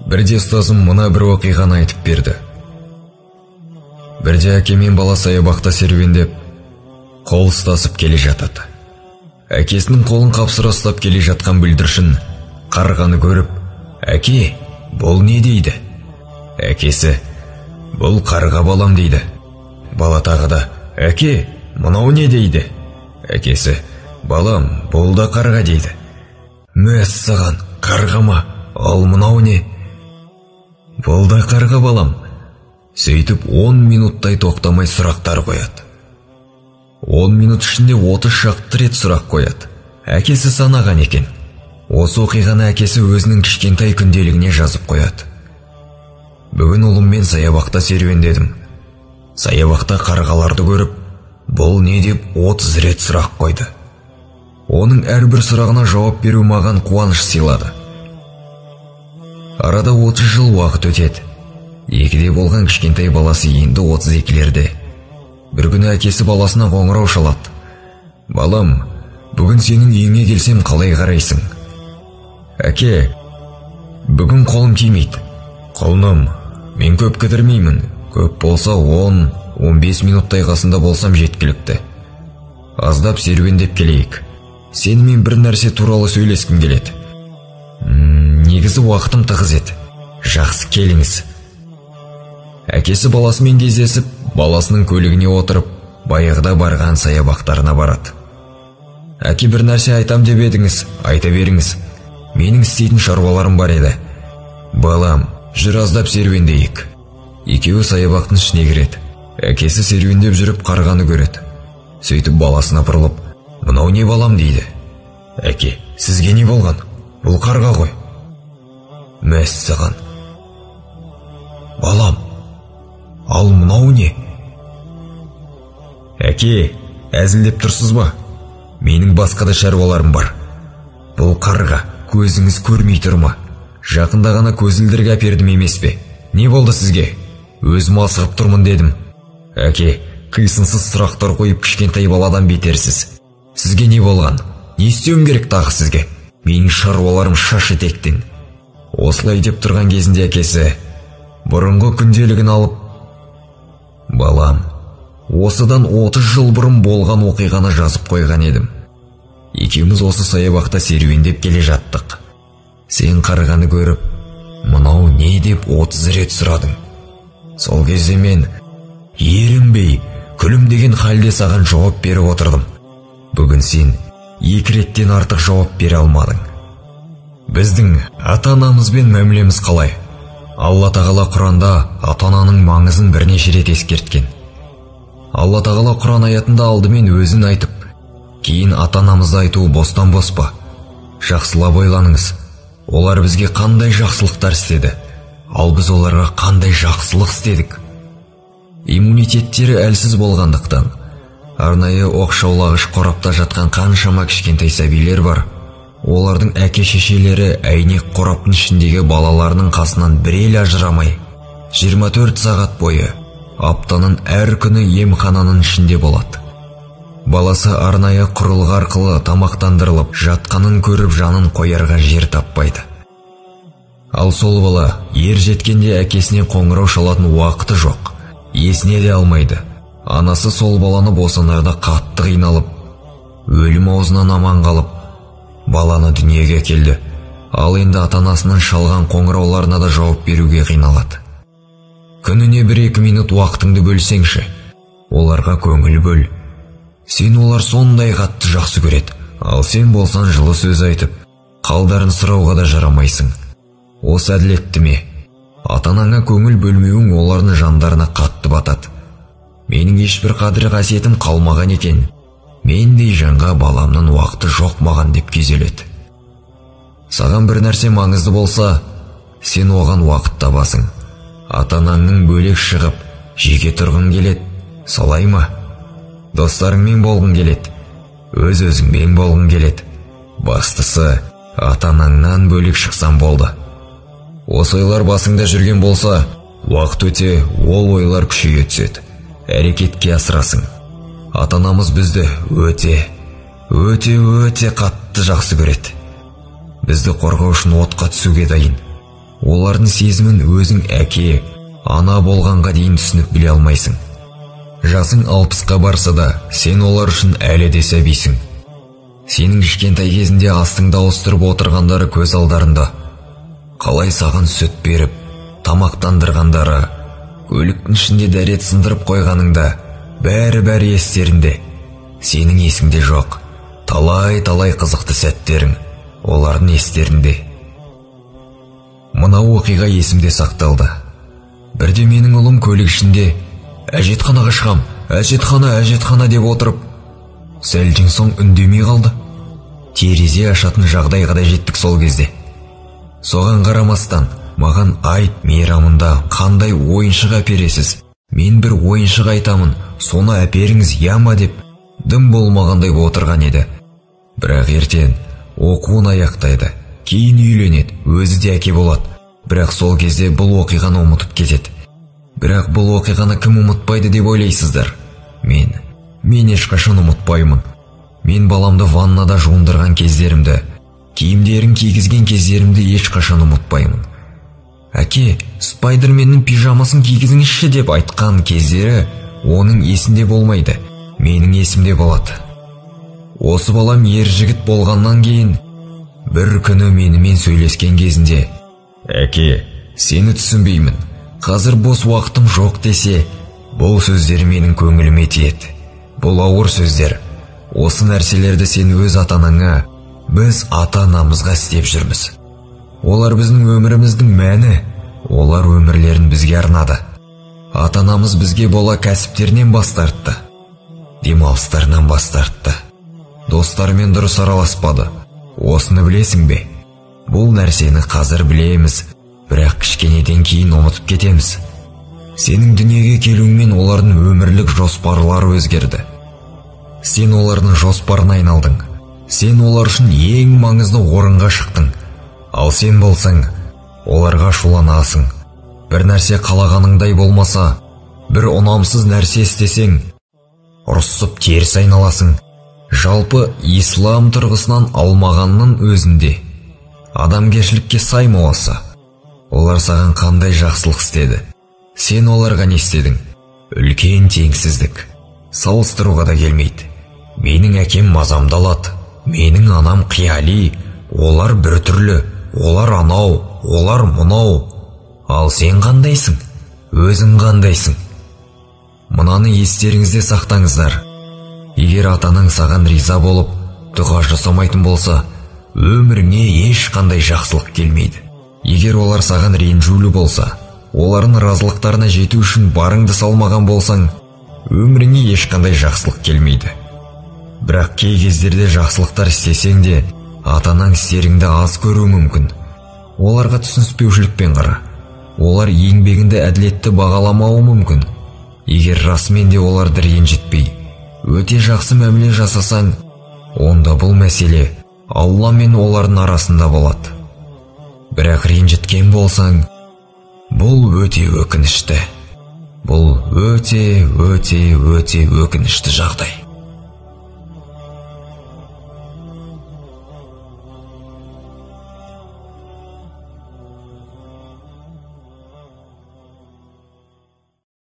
Бірде ұстазым мына бір оқиғаны айтып берді. Бірде әке мен бала саябақта серуендеп, қол ұстасып келе жатады. Әкесінің қолын қапсыра ұстап келе жатқан бүлдіршін қарғаны көріп, «Әке, бұл не?» дейді. Әкесі, «Бұл қарға, балам» дейді. Бала тағы да, «Әке, мынау не?» дейді. Әкесі, «Балам, бұл да қарға» дейді. Мәссаған, қарға ма? Ал мынау не? Бұл да қарға, балам. Сөйтіп 10 минуттай тоқтамай сұрақтар қояды. 10 минут ішінде 30 шақты рет сұрақ қояды. Әкесі санаған екен. Осы оқиғаны әкесі өзінің кішкентай күнделігіне жазып қояды. Бүгін ұлыммен саябақта серуендедім. Саябақта қарғаларды көріп, бұл не деп 30 рет сұрақ қойды. Оның әрбір сұрағына жауап беру маған қуаныш сыйлады. Арада 30 жыл уақыт өтеді. 2-де болған кішкентай баласы енді 32-лерде. Бір күні әкесі баласына қоңырау шалады. «Балам, бүгін сенің үйіңе келсем қалай қарайсың?» «Әке, бүгін қолым тимейді». «Құлыным, мен көп кідірмеймін. Көп болса 10-15 минуттай қасында болсам жеткілікті. Аздап серуендеп келейік. Сенімен бір нәрсе туралы сөйлескім келеді». Негізі уақытым тығыз еді. «Жақсы, келіңіз». Әкесі баласымен кездесіп, баласының көлігіне отырып, баяғыда барған саябақтарына барады. «Әке, бір нәрсе айтам деп едіңіз, айта беріңіз. Менің істейтін шаруаларым бар еді». «Балам, жүр аздап серуендейік». Екеуі саябақтың ішіне кіреді. Әкесі серуендеп жүріп қарғаны көреді. Сөйтіп баласына бұрылып, «Мынау не, балам?» дейді. «Әке, сізге не болған? Бұл қарға ғой». Мәссаған. «Балам, ал мынау не?» «Әке, әзілдеп тұрсыз ба? Менің басқа да шаруаларым бар. Бұл қарға, көзіңіз көрмей тұр ма? Жақында ғана көзілдірік әпердім емес пе? Не болды сізге? Өзім асығып тұрмын дедім». «Әке, қисынсыз сұрақтар қойып кішкентай баладан бетерсіз. Сізге не болған? Не істеуім керек тағы сізге? Менің шаруаларым шаш етектен». Осылай деп тұрған кезінде әкесі бұрынғы күнделігін алып, «Балам, осыдан 30 жыл бұрын болған оқиғаны жазып қойған едім. Екеуміз осы саябақта серуендеп келе жаттық. Сен қарғаны көріп, мынау не деп 30 рет сұрадың. Сол кезде мен ерінбей, күлімдеген халде саған жауап беріп отырдым. Бүгін сен 2 реттен артық жауап бере алмадың». Біздің ата-анамызбен мәмілеміз қалай? Алла Тағала Құранда ата-ананың маңызын бірнеше рет ескерткен. Алла Тағала Құран аятында алдымен өзін айтып, кейін ата-анамызды айтуы бостан бос па? Жақсылап ойланыңыз. Олар бізге қандай жақсылықтар істеді, ал біз оларға қандай жақсылық істедік? Иммунитеттері әлсіз болғандықтан, арнайы оқшаулағыш қорапта жатқан қаншама кішкентай сәбилер бар. Олардың әке-шешелері әйнек қораптың ішіндегі балаларының қасынан бір елі ажырамай, 24 сағат бойы аптаның әр күні емхананың ішінде болады. Баласы арнайы құрылғы арқылы тамақтандырылып жатқанын көріп жанын қоярға жер таппайды. Ал сол бала ер жеткенде әкесіне қоңырау шалатын уақыты жоқ, есіне де алмайды. Анасы сол баланы босанарда қатты қиналып, өлім аузынан аман қалып, баланы дүниеге келді. Ал енді ата-анасының шалған қоңырауларына да жауап беруге қиналады. Күніне 1-2 минут уақытыңды бөлсеңші, оларға көңіл бөл. Сен олар сондай қатты жақсы көреді, ал сен болсан жылы сөз айтып, қалдарын сұрауға да жарамайсың. Осы әділетті ме? Ата-анаңа көңіл бөлмеуің олардың жандарына қатты батады. Менің ешбір қадір қасиетім қалмаған екен. Мендей жанға баламның уақыты жоқ маған деп күйзеледі. Саған бір нәрсе маңызды болса, сен оған уақыт табасың. Ата-анаңның бөлек шығып, жеке тұрғың келеді, солай ма? Достарыңмен болғың келеді, өз-өзіңмен болғың келеді. Бастысы, ата-анаңнан бөлек шықсаң болды. Осы ойлар басыңда жүрген болса, уақыт өте ол ойлар күшейе түседі. Әрекетке асырасың. Ата-анамыз бізді өте, өте, өте қатты жақсы көреді. Бізді қорғау үшін отқа түсуге дайын. Олардың сезімін өзің әке, ана болғанға дейін түсініп біле алмайсың. Жасың 60-қа барса да, сен олар үшін әлі де сәбисің. Сенің кішкентай кезінде астыңды ауыстырып отырғандары көз алдарында. Қалай саған сүт беріп, тамақтандырғандары, көліктің ішінде дәрет сындырып қойғаныңда, бәрі-бәрі естерінде. Сенің есіңде жоқ. Талай-талай қызықты сәттерің олардың естерінде. Мынау оқиға есімде сақталды. Бірде менің ұлым көлік ішінде әжетханаға шығам, әжетхана, әжетхана деп отырып, сәлден соң үндемей қалды. Терезе ашатын жағдайға да жеттік сол кезде. Соған қарамастан, маған айт мейрамында қандай ойыншық әпересіз? Мен бір ойыншық айтамын, соны әперіңіз яма деп дым болмағандай отырған еді. Бірақ ертең оқуын аяқтайды, кейін үйленеді, өзі де әке болады. Бірақ сол кезде бұл оқиғаны ұмытып кетеді. Бірақ бұл оқиғаны кім ұмытпайды деп ойлайсыздар? Мен ешқашан ұмытпаймын. Мен баламды ваннада жуындырған кездерімді, киімдерін кигізген кездерімді ешқашан ұмытпаймын. Әке, Спайдерменнің пижамасын кигізіңізші деп айтқан кездері оның есінде болмайды, менің есімде болады. Осы балам ер жігіт болғаннан кейін бір күні менімен сөйлескен кезінде, әке, сені түсінбеймін, қазір бос уақытым жоқ десе, бұл сөздер менің көңіліме тиеді. Бұл ауыр сөздер. Осы нәрселерді сен өз ата-анаңа, біз ата-анамызға істеп жүрміз. Олар біздің өміріміздің мәні, олар өмірлерін бізге арнады. Ата-анамыз бізге бола кәсіптерінен бас тартты, демалыстарынан бас тартты, достарымен дұрыс араласпады. Осыны білесің бе? Бұл нәрсені қазір білеміз, бірақ кішкенеден кейін ұмытып кетеміз. Сенің дүниеге келуіңмен олардың өмірлік жоспарлары өзгерді. Сен олардың жоспарына айналдың. Сен олар үшін ең маңызды орынға шықтың. Ал сен болсаң, оларға ашуланасың. Бір нәрсе қалағаныңдай болмаса, бір ұнамсыз нәрсе істесең, ұрысып теріс айналасың. Жалпы ислам тұрғысынан алмағанның өзінде адамгершілікке сай ма осы? Олар саған қандай жақсылық істеді? Сен оларға не істедің? Үлкен теңсіздік. Салыстыруға да келмейді. Менің әкем мазамды алады, менің анам қияли, олар біртүрлі, олар анау, олар мынау. Ал сен қандайсың? Өзің қандайсың? Мынаны естеріңізде сақтаңыздар. Егер ата-анаң саған риза болып, дұға жасамайтын болса, өміріңе ешқандай жақсылық келмейді. Егер олар саған ренжулі болса, олардың разылықтарына жету үшін барыңды салмаған болсаң, өміріңе ешқандай жақсылық келмейді. Бірақ кей кездерде жақсылықтар істесең де, ата-анаң істеріңді аз көруі мүмкін. Оларға түсініспеушілікпен қара. Олар еңбегіңді әділетті бағаламауы мүмкін. Егер расымен де оларды ренжітпей, өте жақсы мәміле жасасаң, онда бұл мәселе Алла мен олардың арасында болады. Бірақ ренжіткен болсаң, бұл өте өкінішті. Бұл өте, өте, өте өкінішті жағдай.